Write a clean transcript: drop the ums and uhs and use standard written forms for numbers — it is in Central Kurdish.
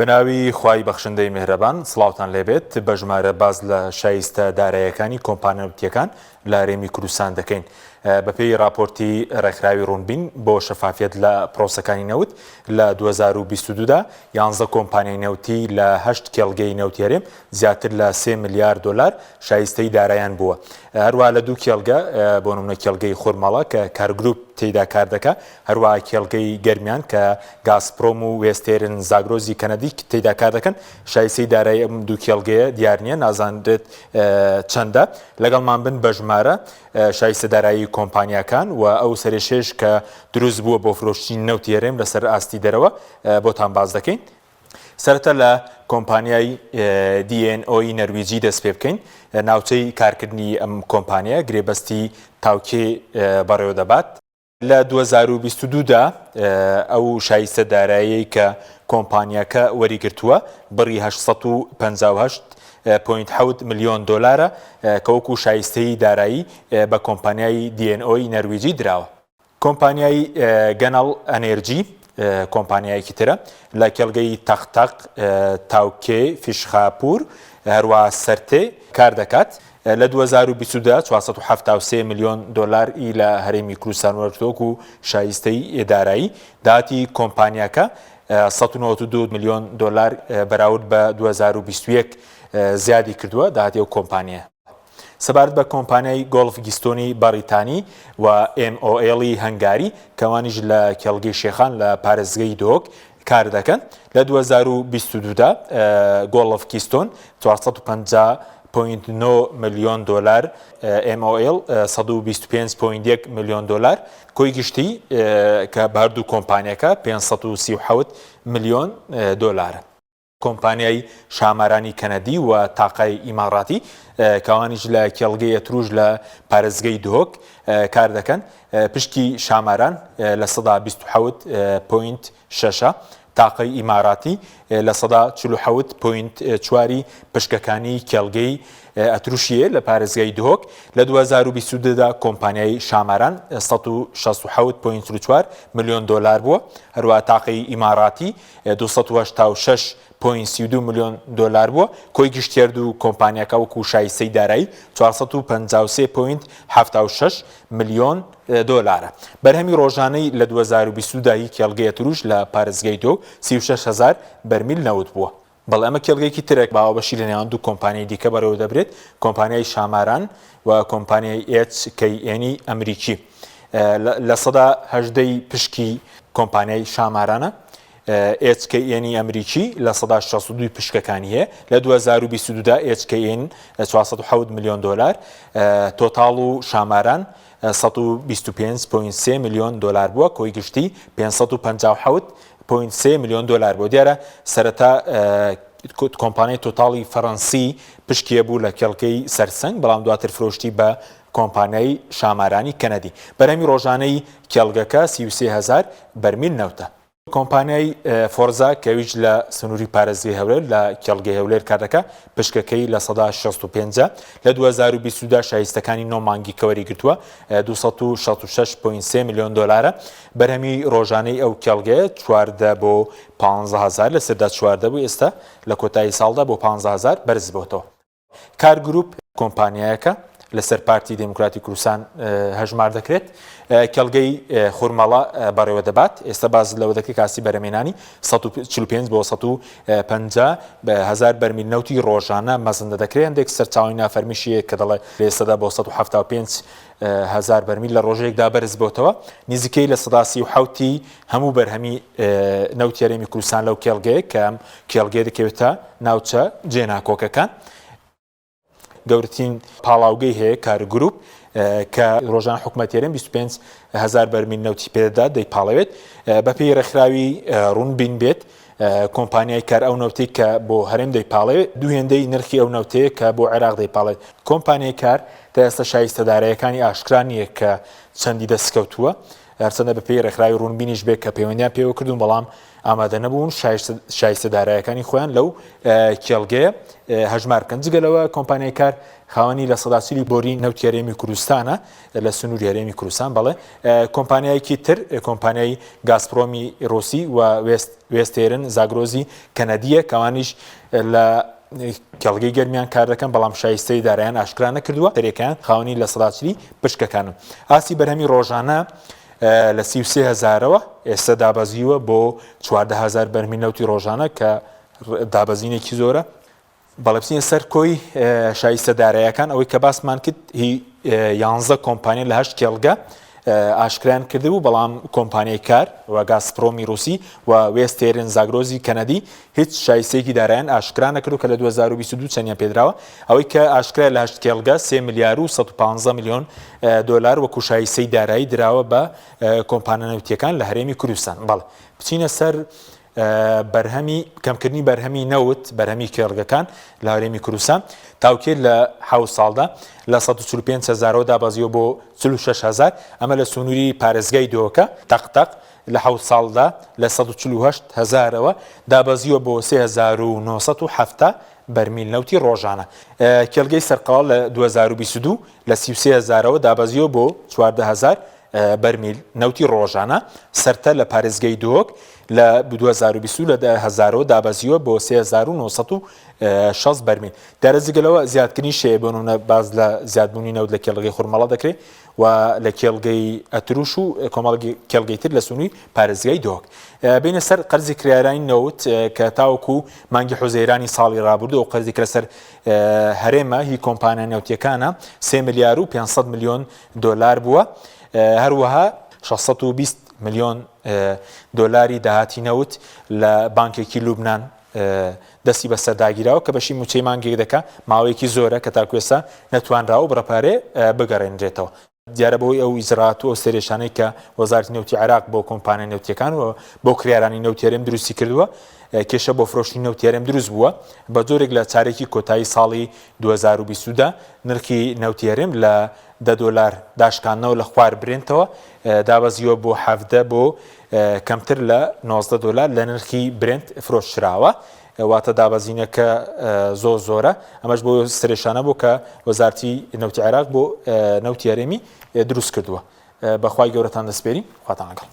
بەناوی خوای بەخشندەی میهرەبان سڵاوتان لێبێت بە ژمارە باس لە شایستە دارایەکانی کۆمپانیا نەوتیەکان لە هەرێمی کوردستان دەکەین بەپێی راپۆرتی ڕێکخراوی ڕوونبین بۆ شەفافیەت لە پرۆسەکانی نەوت لە 2022 دا یانزە کۆمپانیای نەوتی لە هەشت کێڵگەی نەوتی هەرێم زیاتر لە سێ ملیار دۆلار شایستەی دارایان بووە هەروە لە دوو کێڵگە بۆ نمونە کێڵگەی خورمەڵە کە کارگروپ تێیدا کار دەکا هەروەها کێڵگەی گەرمیان کە گازپرۆم و وێستێرن زاگرۆزی کەنەدی تێیدا کار دەکەن، شایستەی دارایی ئەم دوو کێڵگەیە دیار نییە، نازانرێت چەندە. لەگەڵمان بن بە ژمارە شایستە دارایی کۆمپانیاکان و ئەو سەرێشەیەش کە دروست بووە بۆ فرۆشتنی نەوتی هەرێم لەسەر ئاستی دەرەوە بۆتان باس دەکەین. سەرەتا لە کۆمپانیای DNO ی نەرویجی دەست پێ بکەین. ناوچەی کارکردنی ئەم کۆمپانیایە گرێبەستی تاوکێ بەڕێوە دەبات. لە 2022 دا ئەو شایستە داراییەی کە کۆمپانیاکە وەریگرتووە بڕی 858.7 ملیۆن دۆلارە کە وەکو شایستەی دارایی بە کۆمپانیای DNO ی نەرویجی دراوە. کۆمپانیای گەنەڵ ئەنێرجی کۆمپانیایەکی ترە لە کێڵگەی تەق تەق، تاوکێ، فیشخاپوور، هەروەها سەرتێ کار دەکات. لە 2022 473 ملیۆن دۆلار ی لە هەرێمی کوردستان وەرگرتووە وەکو شایستەی دارایی. داهاتی کۆمپانیاکە 192 ملیۆن دۆلار بەراورد بە 2021 زیادی کردووە داهاتی ئەو کۆمپانیایە. سەبارەت بە کۆمپانیای گۆڵف گیستۆنی بەڕیتانی و ئێم ئۆ ئێڵی هەنگاری کە ئەوانیش لە کێڵگەی شێخان لە پارێزگەی دهۆک کار دەکەن لە 2022 دا گۆڵف کیستۆن 450.9 ملیۆن دۆلار ئێم ئۆ ئێڵ 125.1 ملیۆن دۆلار کۆی گشتی کە بە هەردوو کۆمپانیەکە 537 ملیۆن دۆلارە. کۆمپانیای شامارانی کەنەدی و تاقای ئیماڕاتی کە ئەوانیش لە کێڵگەی ئەتروش لە پارێزگەی دهۆک کار دەکەن، پشکی شاماران 27 point شەشە، تاقەی ئیماراتی 47 point چواری پشکەکانی کێڵگەی ئەتروشییە لە پارێزگای دهۆک، لە 2022 دا کۆمپانیای شاماران 167 point 44 ملیۆن دۆلار بووە، هەروەها تاقەی ئیماراتی 286 point 32 ملیۆن دۆلار بووە، کۆی گشتی هەردوو کۆمپانیاکە وەکو شایستەی دارایی 453 point 76 ملیۆن دۆلارە. بەرهەمی ڕۆژانەی لە 2022 دا هی کێڵگەی ئەتروش لە پارێزگای دهۆک 36 هەزار بەرمیل نەوت بووە. بەڵێ ئەمە کێڵگەیەکی ترە بە هاوبەشی لە نێوان دوو کۆمپانیای دیکە بەڕێوەدەبرێت، کۆمپانیای شاماران و کۆمپانیای ئێچ کەی ئێنی ئەمریکی. 18% ی پشکی کۆمپانیای شامارانە. ئێچ کەی ئێنی ئەمریکی 62% ی پشکەکانی هەیە. لە 2022 دا ئێچ کەی ئێن 407 ملیۆن دۆلار، تۆتاڵ و شاماران 125.3 ملیۆن دۆلار بووە، کۆی گشتی 557 point سێ ملیۆن دۆلار بووە. دیارە سەرەتا کۆمپانیای تۆتاڵی فەرەنسی پشکی هەبوو لە کێڵگەی سەرسەنگ، بەڵام دواتر فرۆشتی بە کۆمپانیای شامارانی کەنەدی. بەرهەمی ڕۆژانەی کێڵگەکە 33 هەزار بەرمیل نەوتە. کۆمپانیای فۆرزا کە ئەویش لە سنووری پارێزگەی هەولێر لە کێڵگەی هەولێر کار دەکات، پشکەکەی 65% ە. لە 2022 دا شایستەکانی نۆ مانگی کە وەریگرتووە 266.3 ملیۆن دۆلارە. بەرهەمی ڕۆژانەی ئەو کێڵگەیە 14 بۆ 15 هەزار، لە سەردا 14 بوو، ئێستا لە کۆتایی ساڵدا بۆ 15 هەزار بەرز بۆتەوە. کار گروپ کۆمپانیایەکە لەسەر پارتی دێموکراتی کوردستان هەژمار دەکرێت، کێڵگەی خورمەڵە بەڕێوە دەبات. ئێستا باس لەوە دەکرێت کاسی بەرهەمهێنانی 145 بۆ 150 هەزار بەرمیل نەوتی ڕۆژانە مەزندە دەکرێت. هەندێک سەرچاوەی نافەرمیشی هەیە کە دەڵێ لە ئێستادا بۆ 175 هەزار بەرمیل لە ڕۆژێکدا بەرز بۆتەوە، نزیکەی 37% ی هەموو بەرهەمی نەوتی هەرێمی کوردستان لەو کێڵگەیە کە ئەم کێڵگەیە دەکەوێتە ناوچە جێناکۆکەکان. گەورەترین پاڵاوگەی هەیە کار گروپ کە ڕۆژان حکومەت هەرێم 25 هەزار بەرمیل نەوتی پێدەدات دەیپاڵەوێت. بەپێی ڕێکخراوی ڕوونبین بێت کۆمپانیای کار ئەو نەوتەی کە بۆ هەرێم دەیپاڵێ دوو هێندەی نرخی ئەو نەوتەیە کە بۆ عێراق دەیپاڵێت. کۆمپانیای کار تا ئێستا شایستەدارایەکانی ئاشکرا نییە کە چەندی دەستکەوتووە. هەرچەندە بەپێی ڕێکخراوی ڕوونبینیش بێت کە پەیوەندیان پێوە کردوون بەڵام ئامادە نەبوون شایستە دارایەکانی خۆیان لەو کێڵگەیە هەژمار بکەن. جگە لەوە کۆمپانیای کار خاوەنی 40% بۆری نەوتی هەرێمی کوردستانە لە سنووری هەرێمی کوردستان بەڵێ کۆمپانیایەکی تر کۆمپانیای گازپرۆمی ڕوسی و وێستێرن زاگرۆزی کەنەدیە کەوانیش لە کێڵگەی گەرمیان کار دەکەن بەڵام شایستەی دارایان ئاشکرا نەکردووە تەرێکیان خاوەنی 40% پشکەکانن ئاستی بەرهەمی ڕۆژانە لە 33 هەزارەوە ئێستا دابەزیوە بۆ 14 هەزار بەرمیل نەوتی ڕۆژانە کە دابەزینێکی زۆرە. بەڵێ بچینە سەر کۆی شایستە دارایەکان ئەوەی کە باسمان کرد هی یانزە کۆمپانیا لە هەشت کێڵگە ئاشکرایان کردبوو بەڵام کۆمپانیای کار و گازپرۆمی رووسی و وێستێرن زاگرۆزی کەنەدی هیچ شایستەیەکی دارایان ئاشکرا نەکردو کە لە 2022 چەندیان پێدراوە ئەوەی کە ئاشکرای لە هەشت کێڵگە 3 ملیار و 115 میلیۆن دۆلار وەکو شایستەی دارایی دراوە بە کۆمپانیا نەوتیەکان لە هەرێمی کوردستان بەڵێ بچینە سەر بەرهەمی کەمکردنی بەرهەمی نەوت بەرهەمی کێڵگەکان لە هەرێمی کوردستان تاوکێ لە حەوت ساڵدا لە 145 هەزارەوە دابەزیوە بۆ 46 هەزار ئەمە لە سنووری پارێزگای دۆکە تەق تەق لە حەوت ساڵدا لە 148 هەزارەوە دابەزیوە بۆ 3970 بەرمیل نەوتی ڕۆژانە کێڵگەی سەرقەڵا لە 2022 لە 33 هەزارەوە دابەزیوە بۆ 14 هەزار بەرمیل نەوتی ڕۆژانە سەرتە لە پارێزگەی دهۆک لە 2020 لە 10 هەزارەوە دابەزیوە بۆ 3960 بەرمیل. دیارە جگە لەوە زیادکردنی شێ بۆ نمونە باس لە زیادبوونی نەوت لە کێڵگەی خورمەڵە دەکرێت و لە کێڵگەی ئەتروش و کۆمەڵ کێڵگەی تر لە سنووری پارێزگای دهۆک. بینە سەر قەرزی کرێیارانی نەوت کە تاوەکو مانگی حوزەیرانی ساڵی رابردوو ئەو قەرزی کە لەسەر هەرێمە هی کۆمپانیا نەوتیەکانە 3 ملیار و 500 ملیۆن دۆلار بووە، هەروەها 620 ملیۆن دۆلاری داهاتی نەوت لە بانکێکی لوبنان دەستی بەسەرداگیراوە کە بەشی مووچەی مانگێک دەکا، ماوەیەکی زۆرە کە تاکو ئێستا نەتوانراوە بڕە پارەیە بگەڕێنرێتەوە. دیارە بەهۆی ئەو ئیجرائات و ئەو سەرێشانەی کە وەزارەتی نەوتی عێراق بۆ کۆمپانیا نەوتییەکان و بۆ کڕیارانی نەوتی هەرێم دروستی کردووە، کێشە بۆ فرۆشتنی نەوتی هەرێم دروست بووە، بە جۆرێک لە چارەکی کۆتایی ساڵی 2022 دا نرخی نەوتی هەرێم لە دە دۆلار داشکاندنەوە لە خوار برێنتەوە دابەزیوە بۆ 17 بۆ کەمتر لە 19 دۆلار لە نرخی برێنت فرۆشراوە واتە دابەزینەکە زۆر زۆرە ئەمەش بۆ سرێشانە بۆ کە وەزارتی نەوتی عێراق بۆ نەوتی هەرێمی دروست کردووە بەخوای گەورەتان دەسپێری خواتان لەگەڵ.